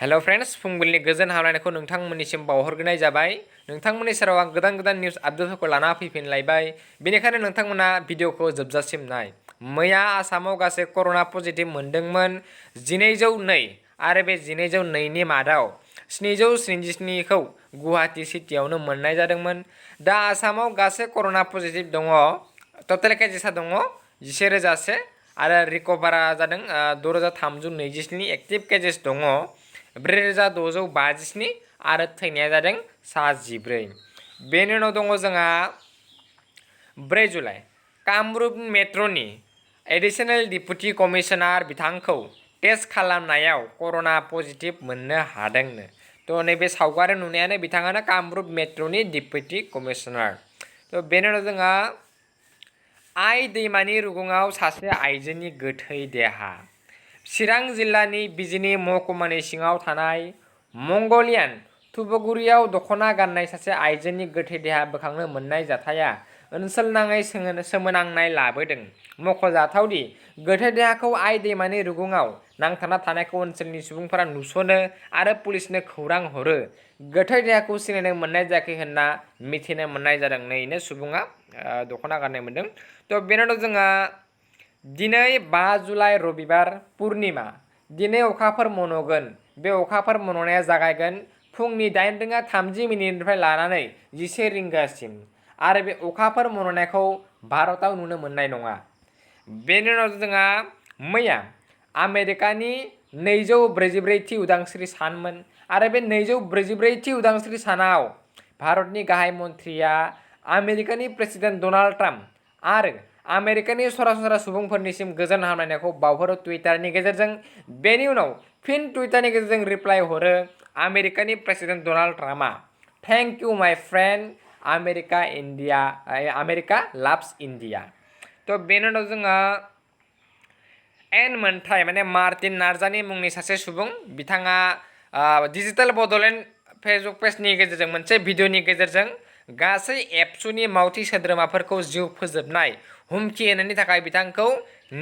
Hello friends फुंबिलिनि गोजोन हामलायनायखौ नोंथांमोननिसिम बावहरग्रोनाय जाबाय। नोंथांमोननि सेराव आं गोदान निउस आपडेटफोरखौ लाना फैफिनलायबाय। बेनिखायनो नोंथांमोना भिडिअखौ जोबजासिम नाय। मैया आसामाव गासै कर'ना पजिटिभ मोनदोंमोन 1202 आरो बे 1202 नि मादाव 777खौ गुवाहाटी सिटियावनो मोननाय जादोंमोन। दा आसामाव गासै कर'ना पजिटिभ दङ। टटेल केसेसा दङ 11001 आरो रिकभारा जादों 6327 एक्टिभ केसेस दङ 4657 आरो थैनाया जादों 14। बेनि उनाव दङ जोंहा 4 जुलाइ कामरुप मेट्र'नि एडिशनेल डिप्युटी कमिशनार बिथांखौ टेस्ट खालामनायाव कर'ना पजिटिभ मोननो हादोंनो। थ' नैबे सावगारि नुनायानो बिथाङानो कामरुप मेट्र'नि डिप्युटी कमिशनार। थ' बेनि उनाव जोंहा आइ दैमानि रुगुङाव सासे आइजोनि गोथै देहा। चिरां जिल्लानि बिजिनी महकुमानि सिङाव थानाय मंगलियान थुबुगुरियाव दख'ना गाननाय सासे आइजोनि गोथै देहा बोखांनो मोननाय जाथाया ओनसोलनाङै सोमोनांनाय लाबोदों। मख'जाथावदि गोथै देहाखौ आइ दैमानि रुगुङाव नांथाना थानायखौ ओनसोलनि सुबुंफोरा नुस'नो आरो पुलिसनो खौरां हरो। गोथै देहाखौ सिनायनो मोननाय जायाखै होनना मिथिनो मोननाय जादों। नैनो सुबुङा दख'ना गाननाय मोनदों। थ' बेनि उनाव जोंहा दिनै 5 जुलाइ रबिबार पुर्निमा। दिनै अखाफोर मन'गोन। बे अखाफोर मन'नाया जागायगोन फुंनि 8:30 लानानै 11 रिंगासिम आरो बे अखाफोर मन'नायखौ भारताव नुनो मोननाय नङा। बेनि उनाव जोंहा मैया आमेरिकानि 244थि उदांस्रि सानमोन आरो बे 244थि उदांस्रि सानाव भारतनि गाहाय मन्थ्रिया आमेरिकानि प्रेसिडेन्ट डनाल्ड ट्राम्प आरो आमेरिकानि सरासनस्रा सुबुंफोरनिसिम गोजोन हामलायनायखौ बावहरो टुइटारनि गेजेरजों। बेनि उनाव फिन टुइटारनि गेजेरजों रिप्लाइ हरो आमेरिकानि प्रेसिडेन्ट डनाल्ड ट्राम्पआ थेंक इउ माय फ्रेन्ड आमेरिका लाभ्स इन्डिया। थ' बेनि उनाव जोंहा एन मोन्थाय माने मार्टिन नार्जारि मुंनि सासे सुबुं बिथाङा डिजिटेल बड'लेण्ड फेसबुक पेजनि गेजेरजों मोनसे भिडिअनि गेजेरजों गासै एबसुनि मावथि सोद्रोमाफोरखौ जिउ फोजोबनाय हुमखि होनायनि थाखाय बिथांखौ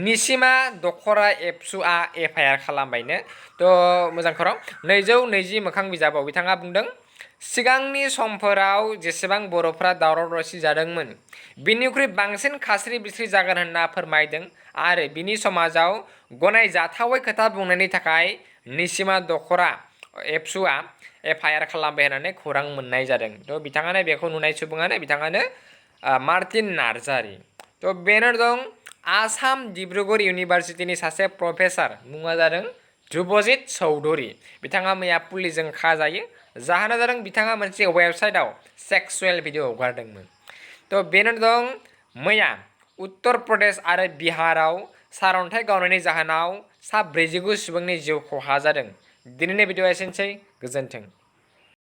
निसिमा दख'रा एबसुआ FIR खालामबायनो। थ' मोजां खौरां 220 मोखां बिजाबाव बिथाङा बुंदों सिगांनि समफोराव जेसेबां बर'फ्रा दावराव दावसि जादोंमोन बिनिख्रुइ बांसिन खास्रि बिस्रि जागोन होनना फोरमायदों आरो बिनि समाजाव गनायजाथावै खोथा बुंनायनि थाखाय निसिमा दख'रा एबसुआ FIR खालामबाय होननानै खौरां मोननाय जादों। थ' बिथाङानो बेखौ नुनाय सुबुङानो बिथाङानो मार्टिन नार्जारि। थ' बेनो दं आसाम डिब्रुगड़ इउनिभारसिटिनि सासे प्रफेसार मुङा जादों ध्रुबजित चौधुरी। बिथाङा मैया पुलिसजों खाजायो। जाहोना जादों बिथाङा मोनसे वेबसाइटआव सेक्सुवेल भिडिअ हगारदोंमोन। थ' बेनो दं मैया उत्तर प्रदेश आरो बिहाराव सारअन्थाइ गावनायनि जाहोनाव 49 सुबुंनि जिउ खहा जादों। दिनैनि भिडिअ एसेनोसै। गोजोन्थों।